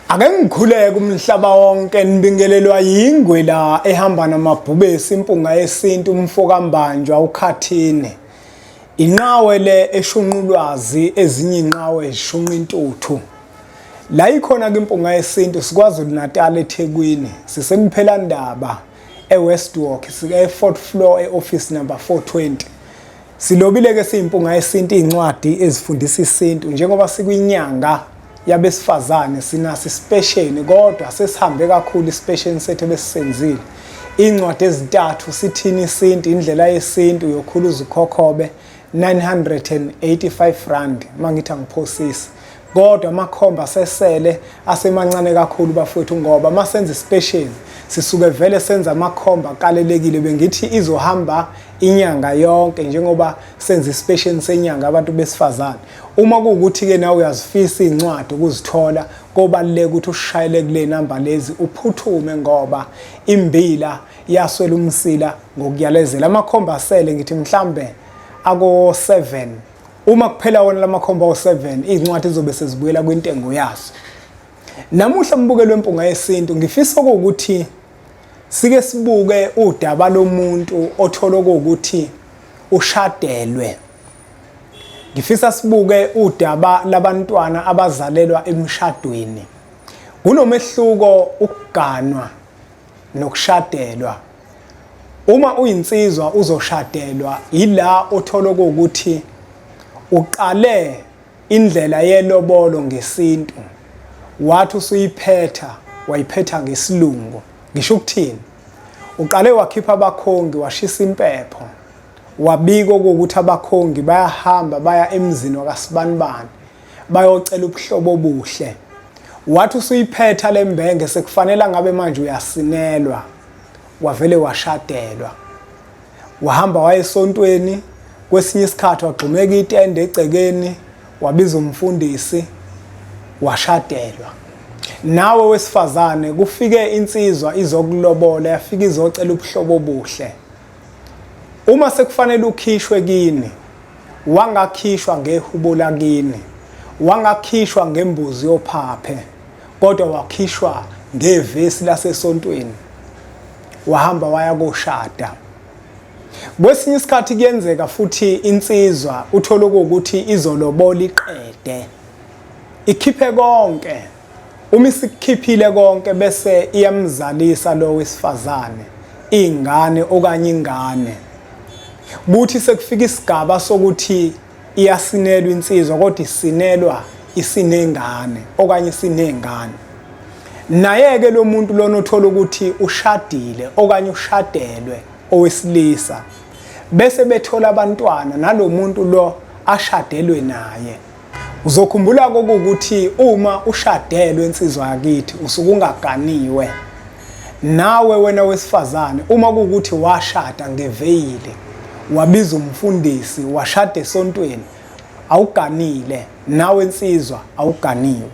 Ake ngikhuleke umhlaba wonke nibingelelwa yingwe la ehamba namabhubesi impunga yesintu umfokambanjwa ukhathini. Inqawe le eshunqa ulwazi ezinye inqawe zishunqa intuthu. La ikhona ke impunga yesintu sikwaZulu Natal eThekwini sisemPhelandaba eWestwalk sike fourth floor eoffice number 420. Silobile ke siyimpunga yesintu izincwadi ezifundisa isintu njengoba sikwinyanga yabesifazane sinaso isipesheni kodwa sesihambe kakhulu isipesheni sethu ebesisenzile. Iy'ncwadi ezintathu sithini isintu indlela yesintu yokhuluza ukhokhobe 985 rand uma ngithi angiphosisi kodwa amakhomba asesele asemancane kakhulu bafowethu ngoba uma senza isipesheni sisuke vele senza amakhomba akalelekile bengithi izohamba inyanga yonke njengoba senza isipesheni senyanga abantu besifazane uma kuwukuthi-ke nawe uyazifisa iy'ncwadi ukuzithola kobaluleka ukuthi ushayele kule namba lezi uphuthume ngoba imbila yaswela umsila ngokuyalezela amakhomba asele ngithi mhlambe ako-7 uma kuphela wona lamakhomba awu-7 iy'ncwadi zizobe sezibuyela kwintengo yazo namuhla mbukelo wempunga yesintu ngifisa ukuthi sike sibuke udaba lomuntu othola ukuthi ushadelwe ngifisa sibuke udaba labantwana abazalelwa emshadweni kunomehluko ukuganwa nokushadelwa uma uyinsizwa uzoshadelwa yila othola ukuthi uqale indlela yelobolo ngesintu wathi usuyiphetha wayiphetha ngesilungu ngisho ukuthini uqale wakhipha abakhongi washisa impepho wabika ukuthi abakhongi bayahamba baya emzini wakasibanibani bayocela ubuhlobo obuhle wathi usuyiphetha lembenge sekufanele ngabe manje uyasinelwa wavele washadelwa wahamba waye esontweni kwesinye isikhathi wagxumeka itende egcekeni wabiza umfundisi washadelwa nawe wesifazane kufike insizwa izokulobola yafika izocela ubuhlobo obuhle uma sekufanele ukhishwe kini wangakhishwa ngehubo lakini wangakhishwa ngembuzi yophaphe kodwa wakhishwa ngevesi lasesontweni wahamba waya koshada kwesinye isikhathi kuyenzeka futhi insizwa uthole ukuthi izolobola iqede ikhiphe konke uma isikhiphile konke bese iyamzalisa lo wesifazane ingane okanye ingane kuthi sekufika isigaba sokuthi iyasinelwa insizwa kodwa isinelwa isinengane okanye isinengane naye-ke lo muntu lona othola ukuthi ushadile okanye ushadelwe owesilisa bese bethola abantwana nalo muntu lo ashadelwe naye uzokhumbula kokuthi uma ushadelwe insizwa yakithi usuke ungaganiwe nawe wena wesifazane uma kuwukuthi washada ngeveyili wabiza umfundisi washada esontweni awuganile nawe insizwa awuganiwe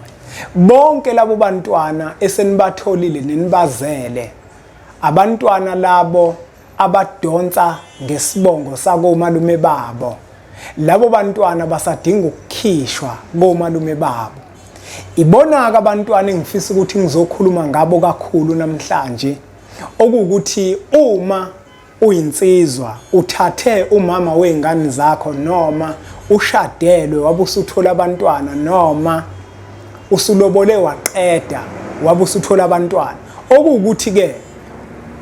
bonke labo bantwana esenibatholile nenibazele abantwana labo abadonsa ngesibongo sakomalume babo labo bantwana basadinga ukukhishwa komalume babo ibona-ke abantwana engifisa ukuthi ngizokhuluma ngabo kakhulu namhlanje okuwukuthi uma uyinsizwa uthathe umama wey'ngane zakho noma ushadelwe wabe usuthola abantwana noma usulobole waqeda wabe usuthola abantwana okuwukuthi-ke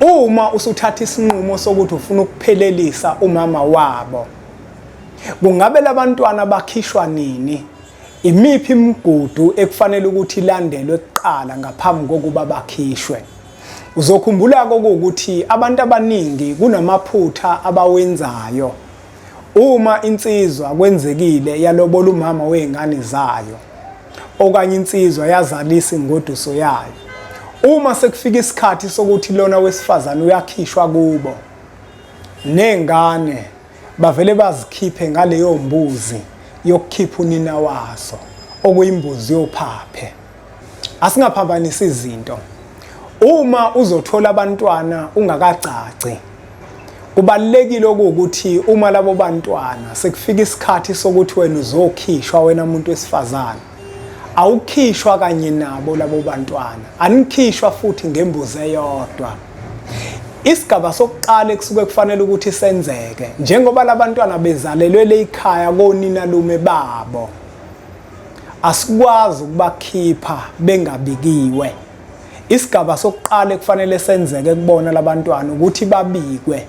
uma usuthatha isinqumo sokuthi ufuna ukuphelelisa umama wabo kungabe labantwana bakhishwa nini imiphi imigudu ekufanele ukuthi ilandelwe kuqala ngaphambi kokuba bakhishwe uzokhumbula kokuthi abantu abaningi kunamaphutha abawenzayo uma insizwa kwenzekile yalobola umama wezingane zayo okanye insizwa yazalisa ingoduso yayo uma sekufika isikhathi sokuthi lona wesifazane uyakhishwa kubo nengane bavele bazikhiphe ngaleyo mbuzi yokukhipha unina wazo okuyimbuzi yophaphe asingaphambanisi izinto uma uzothola abantwana ungakagcagci kubalulekile okuwukuthi uma labo bantwana sekufika isikhathi sokuthi wena uzokhishwa wena muntu wesifazane Awukhishwa kanye nabo labo bantwana, anikhishwa futhi ngembuzi eyodwa. Isigaba sokuqala ekusuke kufanele ukuthi senzeke njengoba labantwana bezalelwe leyikhaya koninalume babo, asikwazi ukubakhipha bengabikiwe. Isigaba sokuqala ekufanele senzeke kubona labantwana ukuthi babikwe.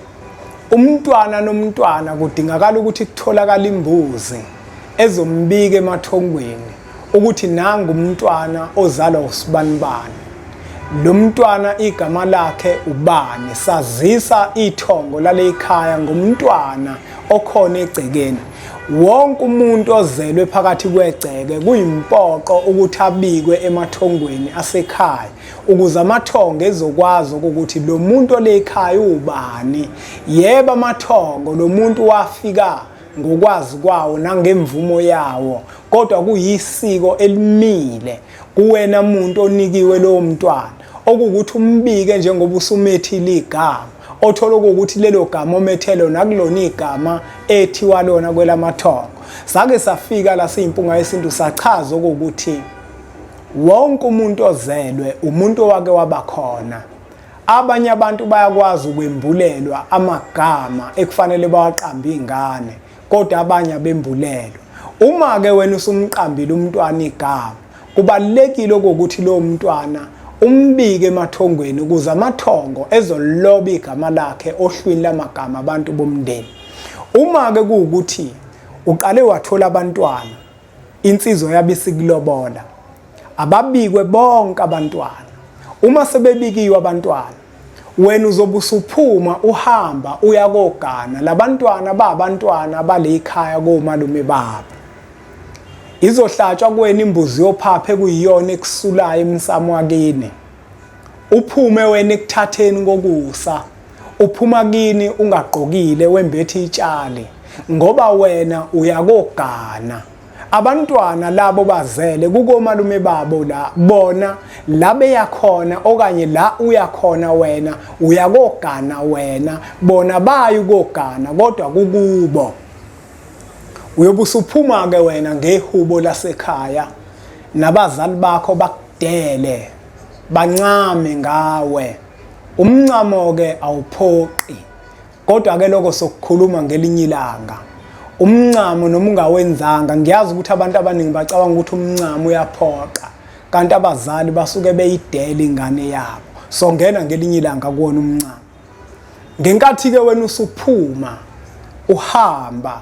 Umntwana nomntwana kudingakala ukuthi kutholakale imbuzi ezombika emathongweni ukuthi nangu umntwana ozalwa usibanibani. Lo mntwana igama lakhe ubani? Sazisa ithongo laleyikhaya ngomntwana okhona egcekeni. Wonke umuntu ozelwe phakathi kwegceke kuyimpoqo ukuthi abikwe emathongweni asekhaya ukuze amathongo ezokwazi ukuthi lo muntu olekhaya ubani. Yebo, amathongo lo muntu wafika ngokwazi kwawo nangemvumo yawo, kodwa kuyisiko elimile kuwena muntu onikiwe lowo mntwana okuwukuthi umbike njengoba usumethile igama, othola ukuthi lelo gama omethe lona akulona igama ethiwa lona kwelamathongo. Sake safika la siyimpunga yesintu sachaza okuwukuthi wonke umuntu ozelwe umuntu owake waba khona. Abanye abantu bayakwazi ukwembulelwa amagama ekufanele bawaqambe iy'ngane, kodwa abanye abembulelwa. Uma-ke wena usumqambile umntwana igama, kubalulekile okokuthi lowo mntwana umbike emathongweni ukuze amathongo ezoloba igama lakhe ohlwini lamagama abantu bomndeni. Uma-ke kuwukuthi uqale wathola abantwana, insizwa yabe isikulobola, ababikwe bonke abantwana. Uma sebebikiwe abantwana, wena uzobe usuphuma uhamba uya kogana. Labantwana ba abantwana balekhaya komalume babo. Izohlatshwa kuwena imbuzi yophaphe kuyiyona ekusulayo emsamo wakini. Uphume wena ekuthatheni kokusa, uphuma kini ungagqokile wembethe itshali ngoba wena uyakogana. Abantwana labo bazele kukomalume babo la bona la beya khona okanye la uya khona wena uyakogana wena, bona bayi ukogana kodwa kukubo. Uyobe usuphuma ke wena ngehubo lasekhaya nabazali bakho bakudele bancame ngawe. Umncamo ke awuphoqi, kodwa ke lokho sokukhuluma ngelinye ilanga. Umncamo noma ungawenzanga, ngiyazi ukuthi abantu abaningi bacabanga ukuthi umncamo uyaphoqa, kanti abazali basuke beyidela ingane yabo. Songena ngelinye ilanga kuwona umncamo. Ngenkathi ke wena usuphuma uhamba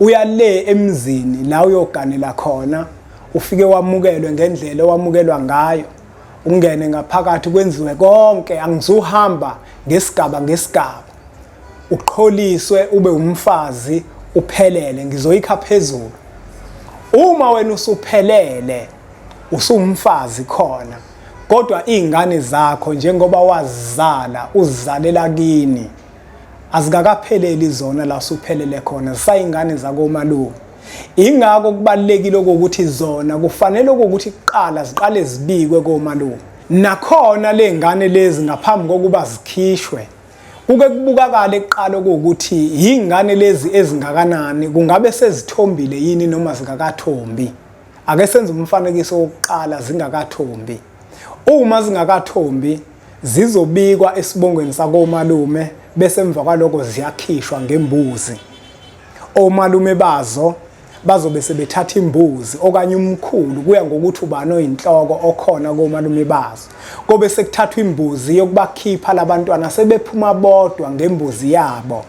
uya le emzini la uyoganela khona, ufike wamukelwe ngendlela owamukelwa ngayo, ungene ngaphakathi kwenziwe konke, angizuhamba ngesigaba ngesigaba, uqholiswe ube umfazi uphelele. Ngizoyikha phezulu. Uma wena usuphelele usumfazi khona, kodwa iy'ngane zakho njengoba wazizala uzizalela kini, azikakapheleli zona la usuphelele khona, zisayingane zakomalume. Ingakho kubalulekile ukuthi zona kufanele ukuthi kuqala ziqale zibikwe komalume. Nakhona le ngane lezi ngaphambi kokuba zikhishwe kuke kubukakale kuqala ukuthi yingane lezi ezingakanani, kungabe sezithombile yini noma zingakathombi. Ake senze umfanekiso wokuqala zingakathombi. Uma zingakathombi zizobikwa esibongweni sakomalume, bese emva kwaloko ziyakhishwa ngembuzi. Omalume bazo bazobe sebethatha imbuzi okanye umkhulu, kuya ngokuthi ubani oyinhloko okhona komalume bazo. Kobe sekuthathwa imbuzi yokubakhipha labantwana sebephuma bodwa ngembuzi yabo,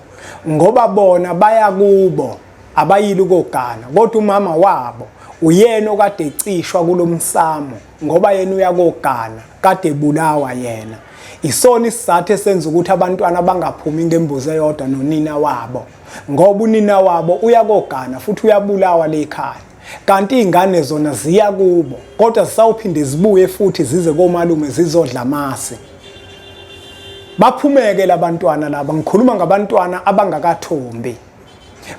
ngoba bona baya kubo abayile ukogana, kodwa umama wabo uyena okade ecishwa kulomsamo ngoba yena uyakogana, kade ebulawa yena. Isona isizathu esenza ukuthi abantwana bangaphumi ngembuzi eyodwa nonina wabo, ngoba unina wabo uyakogana futhi uyabulawa lekhaya, kanti iy'ngane zona ziya kubo, kodwa zisawuphinde zibuye futhi zize komalume zizodla amasi. Baphumeke labantwana laba, ngikhuluma ngabantwana abangakathombi,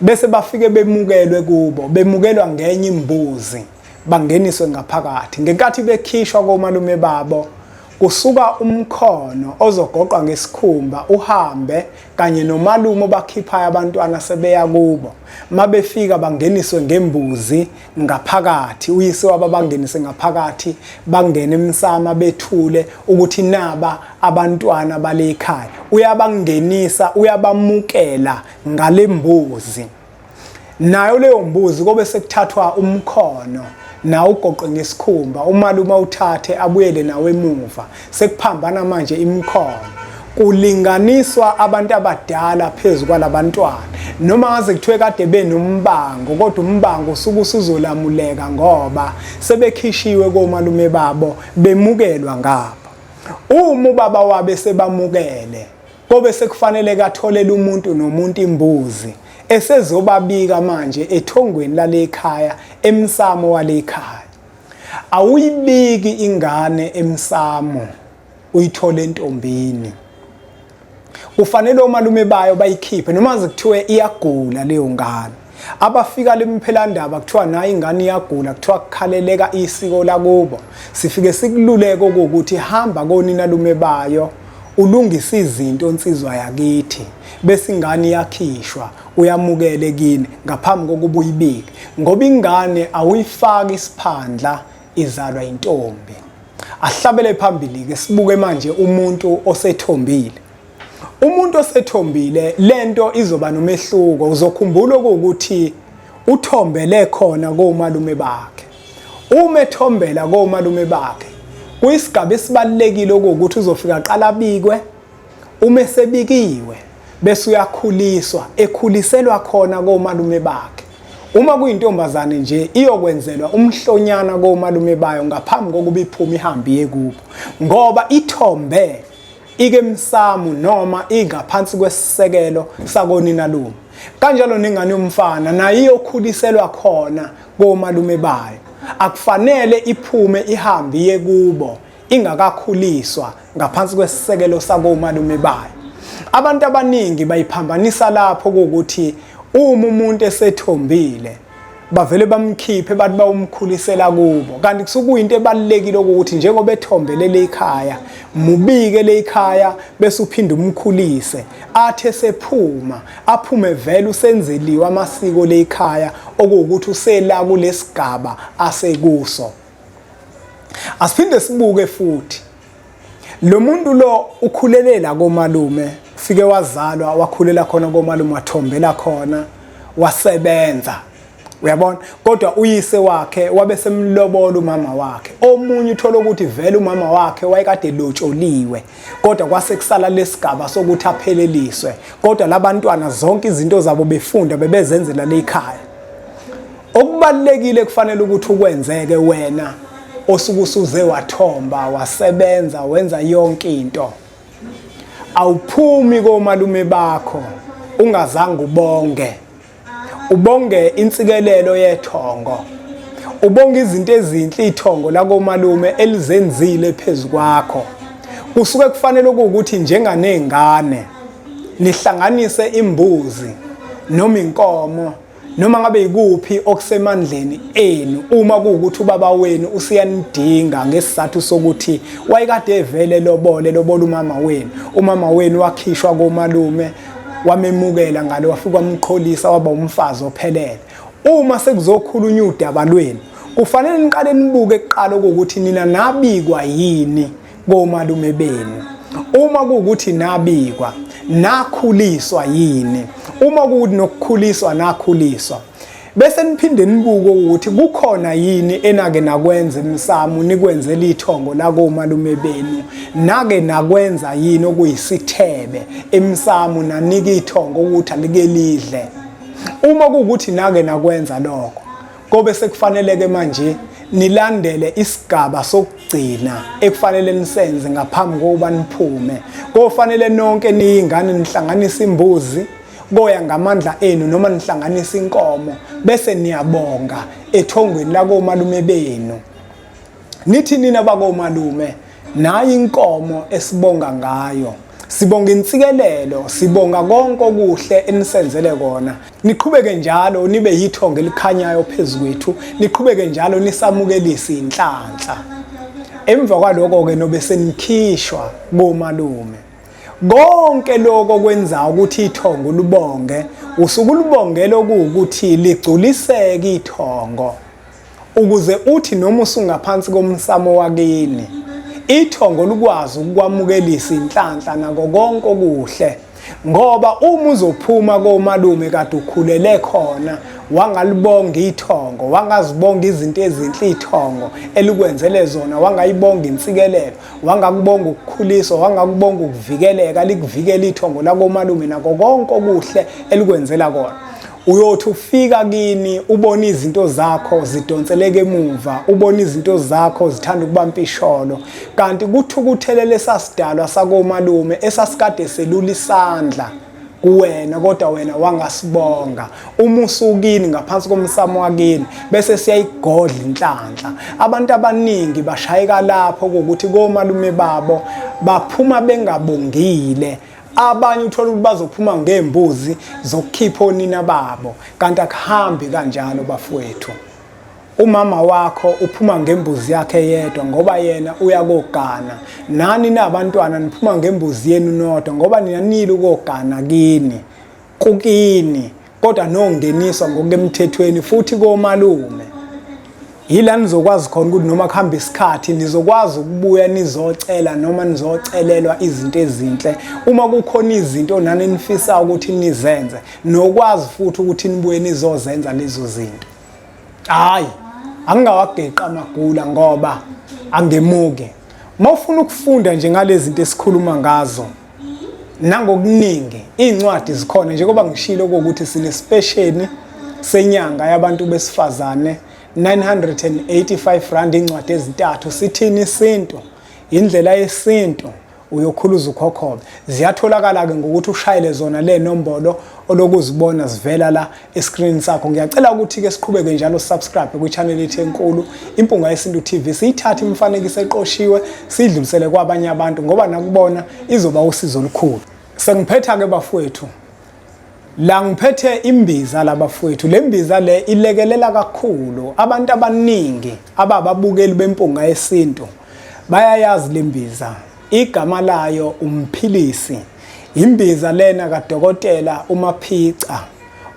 bese bafike bemukelwe kubo, bemukelwa ngenye imbuzi, bangeniswe ngaphakathi. Ngenkathi bekhishwa komalume babo Kusuka umkhono ozogoqwa ngesikhumba uhambe kanye nomalume obakhiphayo abantwana sebeya kubo. Mabefika bangeniswe ngembuzi ngaphakathi, uyise wabo abangenise ngaphakathi, bangene emsama bethule ukuthi naba abantwana bale khaya. Uyabangenisa, uyabamukela ngalembuzi. Nayo leyo mbuzi kobe sekuthathwa umkhono nawo ugoqwe ngesikhumba, umalume awuthathe abuyele nawo emuva. Sekuphambana manje imikhono. Kulinganiswa abantu abadala phezu kwalabantwana. Noma ngaze kuthiwe kade benombango, kodwa umbango usuke usuzolamuleka ngoba sebekhishiwe komalume babo bemukelwa ngapha. Uma ubaba wabe sebamukele, Kobe sekufanele katholele umuntu nomuntu imbuzi esezobabika manje ethongweni lalekhaya emsamo walekhaya. Awuyibiki ingane emsamo uyithole entombini. Kufanele omalume bayo bayikhiphe noma kuthiwe iyagula leyo ngane. Abafika lemphelandaba kuthiwa nayo ingane iyagula kuthiwa kukhaleleka isiko lakubo. Sifike sikululeke ukuthi hamba konina lume bayo ulungise izinto nsizwa yakithi bese ingane iyakhishwa uyamukele kini ngaphambi kokuba uyibike ngoba ingane awuyifaki isiphandla izalwa intombi. Ahlabele phambili ke sibuke manje umuntu osethombile. Umuntu osethombile lento izoba nomehluko uzokhumbula ukuthi uthombele khona komalume bakhe. Uma ethombela komalume bakhe kuyisigaba esibalulekile okuwukuthi uzofika aqala abikwe uma esebikiwe bese uyakhuliswa ekhuliselwa khona komalume bakhe. Uma kuyintombazane nje iyokwenzelwa umhlonyana komalume bayo ngaphambi kokuba iphume ihambe iye kubo ngoba ithombe ikemsamu noma ingaphansi kwesisekelo sakoninalume. Kanjalo nengane yomfana nayo iyokhuliselwa khona komalume bayo. Akufanele iphume ihambe iye kubo ingakakhuliswa ngaphansi kwesisekelo sakomalume bayo. Abantu abaningi bayiphambanisa lapho ukuthi uma umuntu esethombile bavele bamkhiphe bathi bawumkhulisela kubo kanti kusuke kuyinto ebalulekile ukuthi njengoba ethombelele ikhaya mubike leyikhaya bese uphinde umkhulise athi esephuma aphume vele usenzeliwe amasiko leyikhaya okuwukuthi usela kulesigaba asekuso. Asiphinde sibuke futhi lo muntu lo ukhulelela komalume ufike wazalwa wakhulela khona komalume wathombela khona wasebenza uyabona kodwa uyise wakhe wabe semlobola umama wakhe omunye uthola ukuthi vele umama wakhe wayekade lotsholiwe kodwa kwase kusala lesigaba sokuthi apheleliswe kodwa labantwana zonke izinto zabo befunda bebezenzela lekhaya. Okubalulekile kufanele ukuthi ukwenzeke wena osuke usuze wathomba wasebenza wenza yonke into. Awuphumi komalume bakho ungazange ubonge. Ubonge insikelelo yethongo. Ubonge izinto ezinhle ithongo lakomalume elizenzile phezu kwakho. Kusuke kufanele ukuthi njenganezingane nihlanganise imbuzi noma inkomo noma ngabe yikuphi okusemandleni enu uma kuwukuthi ubaba wenu usiyanidinga ngesizathu sokuthi wayekade evele lobole lobola umama wenu. Umama wenu wakhishwa komalume wamemukela ngalo wafika wamqholisa waba umfazi ophelele. Uma sekuzokhulunywa udaba lwenu kufanele niqale nibuke kuqala ukuthi nina nabikwa yini komalume benu. Uma kuwukuthi nabikwa nakhuliswa yini, uma kuwukuthi nokukhuliswa nakhuliswa, bese niphinde nibuke ukuthi kukhona yini enake nakwenza emsamo nikwenzela ithongo lakomalume benu, nake nakwenza yini okuyisithebe emsamo nanika ithongo ukuthi alike lidle. Uma kuwukuthi nake nakwenza lokho, Kobe sekufanele-ke manje nilandele isigaba sokugcina ekufanele nisenze ngaphambi kokuba niphume. Kofanele nonke niyingane nihlanganise imbuzi koya ngamandla enu noma nihlanganise inkomo bese niyabonga ethongweni lakomalume benu. Nithi nina bakomalume nayi inkomo esibonga ngayo. Sibonga insikelelo, sibonga konke okuhle enisenzele kona. Niqhubeke njalo nibe yithongo elikhanyayo phezu kwethu, niqhubeke njalo nisamukelise inhlanhla. Emva kwaloko-ke nobe senikhishwa komalume. Konke lokho kwenza ukuthi ithongo lubonge, usuke ulubongela okuwukuthi ligculiseke ithongo. Ukuze uthi noma usungaphansi komsamo wakini, ithongo likwazi ukukwamukelisa inhlanhla nako konke okuhle. Ngoba uma uzophuma komalume kade ukhulele khona wangalibonga ithongo, wangazibonga izinto ezinhle ithongo elikwenzele zona, wangayibonga insikelelo, wangakubonga ukukhuliswa, wangakubonga ukuvikeleka, likuvikela ithongo lakomalume nako konke okuhle elikwenzela kona. Uyothi ufika kini ubone izinto zakho zidonseleka emuva, ubone izinto zakho zithanda ukuba mpisholo, kanti kuthukuthele lesasidalwa sakomalume esasikade selula isandla kuwena kodwa wena wangasibonga. Uma usukini ngaphansi komsamo wakini bese siyayigodla inhlanhla. Abantu abaningi bashayeka lapho kokuthi komalume babo baphuma bengabongile. Abanye uthola ukuthi bazophuma ngezimbuzi zokukhipha onina babo, kanti akuhambi kanjalo bafowethu. Umama wakho uphuma ngembuzi yakhe yedwa ngoba yena uya kogana. Nani nabantwana niphuma ngembuzi yenu nodwa ngoba nina nile ukogana kini. Kukini kodwa nongeniswa ngokemthethweni futhi komalume. Yila nizokwazi khona ukuthi noma kuhamba isikhathi nizokwazi ukubuya nizocela noma nizocelelwa izinto ezinhle uma kukhona izinto nani nifisa ukuthi nizenze nokwazi futhi ukuthi nibuye nizozenza lezo zinto. Hayi, angingawageqi amagula ngoba angemuki. Uma ufuna ukufunda nje ngalezi zinto esikhuluma ngazo nangokuningi iy'ncwadi zikhona njengoba ngishilo kokuthi sinesipesheni senyanga yabantu besifazane 985 rand incwadi ezintathu sithini isintu indlela yesintu uyokhuluza ukhokhobe ziyatholakala-ke ngokuthi ushayele zona le nombolo olokuzibona zivela la escreen sakho. Ngiyacela ukuthi-ke siqhubeke njalo subscribe kwi-channel yethu enkulu Impunga Yesintu TV, siyithathe imifanekiso eqoshiwe siyidlulisele kwabanye abantu ngoba nakubona izoba usizo olukhulu. Sengiphetha-ke bafowethu, la ngiphethe imbiza la bafowethu. Le mbiza le ilekelela kakhulu abantu abaningi abababukeli beMpunga Yesintu bayayazi le mbiza. Igama layo umphilisi. Imbiza lena kadokotela uMaphica,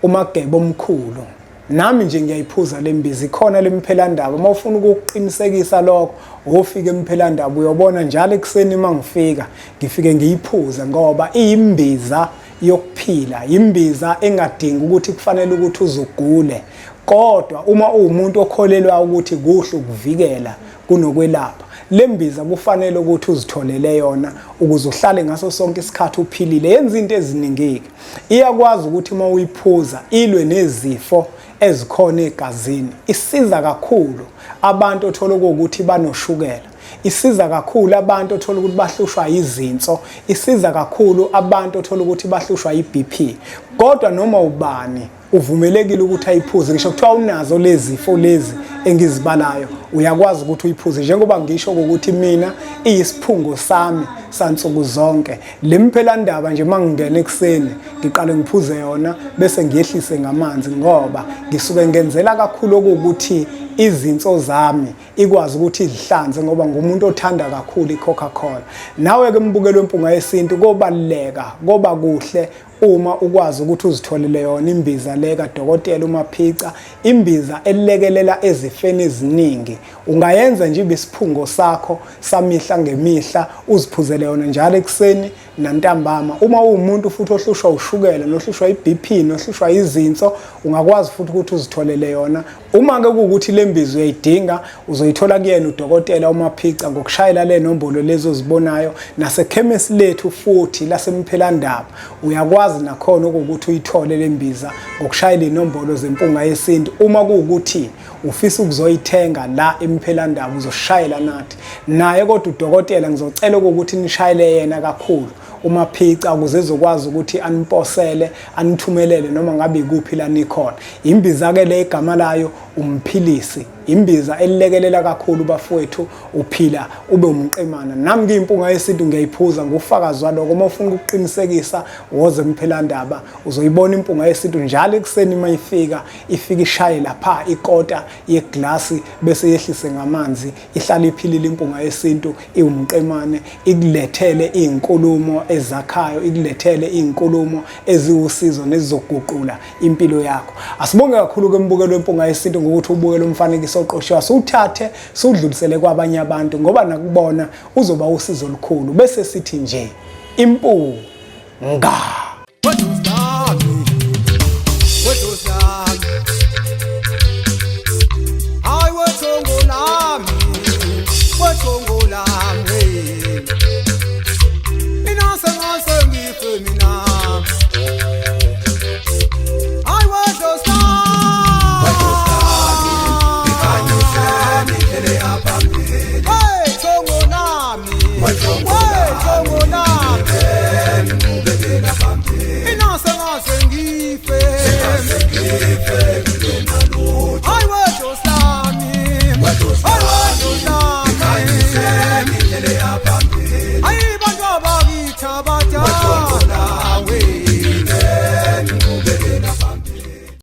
uMageba omkhulu. Nami nje ngiyayiphuza le mbiza, ikhona lemphelandaba. Uma ufuna ukuqinisekisa lokho, wofika emphelandaba uyobona njalo ekuseni uma ngifika, ngifike ngiyiphuze ngoba iyimbiza yokuphila, imbiza engadingi ukuthi kufanele ukuthi uzugule. Kodwa uma uwumuntu okholelwa ukuthi kuhle ukuvikela kunokwelapha, le mbiza kufanele ukuthi uzitholele yona ukuze uhlale ngaso sonke isikhathi uphilile. Yenza into eziningi-ke. Iyakwazi ukuthi uma uyiphuza ilwe nezifo ezikhona egazini. Isiza kakhulu abantu othola ukuthi banoshukela. Isiza kakhulu abantu othola ukuthi bahlushwa izinso. Isiza kakhulu abantu othola ukuthi bahlushwa i-BP. Kodwa noma ubani uvumelekile ukuthi ayiphuze, ngisho kuthiwa unazo lezi zifo lezi engizibalayo, uyakwazi ukuthi uyiphuze. Njengoba ngisho ukuthi mina iyisiphungo sami sansuku zonke. Le mphelandaba nje uma ngingena ekuseni ngiqale ngiphuze yona bese ngiyehlise ngamanzi, ngoba ngisuke ngenzela kakhulu okuwukuthi izinso zami ikwazi ukuthi izihlanze, ngoba ngumuntu othanda kakhulu i-Coca-Cola. Nawe-ke mbukeli weMpunga Yesintu, kobaluleka koba kuhle uma ukwazi ukuthi uzitholele yona imbiza le kadokotela uMaphica, imbiza elekelela ezifeni eziningi. Ungayenza nje ibe isiphungo sakho samihla ngemihla, uziphuzele yona njalo ekuseni nantambama. Uma uwumuntu futhi ohlushwa ushukela nohlushwa i-BP nohlushwa izinso, ungakwazi futhi ukuthi uzitholele yona. Uma-ke kuwukuthi le mbiza uyayidinga, uzoyithola kuyena udokotela uMaphica ngokushayela le nombolo lezi ozibonayo, nasekhemesi lethu futhi laseMphelandaba uyakwazi nakhona ukuthi uyithole le mbiza ngokushayela inombolo zeMpunga Yesintu. Uma kuwukuthi ufisa ukuzoyithenga la eMphelandaba, uzoshayela nathi naye, kodwa udokotela ngizocela ukuthi nishayele yena kakhulu. uMaphica ukuze ezokwazi ukuthi aniposele, anithumelele noma ngabe ikuphi la nikhona. Imbiza ke le igama layo umphilisi, imbiza elilekelela kakhulu bafowethu, uphila ube umqemana. Nami ngiyimpunga yesintu ngiyayiphuza, ngufakazi waloko. Uma ufuna ukuqinisekisa woze emphelandaba, uzoyibona impunga yesintu njalo ekuseni uma ifika, ifika ishaye lapha ikota yeglasi bese yehlise ngamanzi, ihlale iphilile impunga yesintu, iwumqemane, ikulethele iy'nkulumo ezakhayo, ikulethele iy'nkulumo eziwusizo nezizoguqula impilo yakho. Asibonge kakhulu ke mbukelo wempunga yesintu ngokuthi ubukele umfanekiso oqoshiwe, asiwuthathe siwudlulisele kwabanye abantu ngoba nakubona uzoba usizo olukhulu. Bese sithi nje impunga.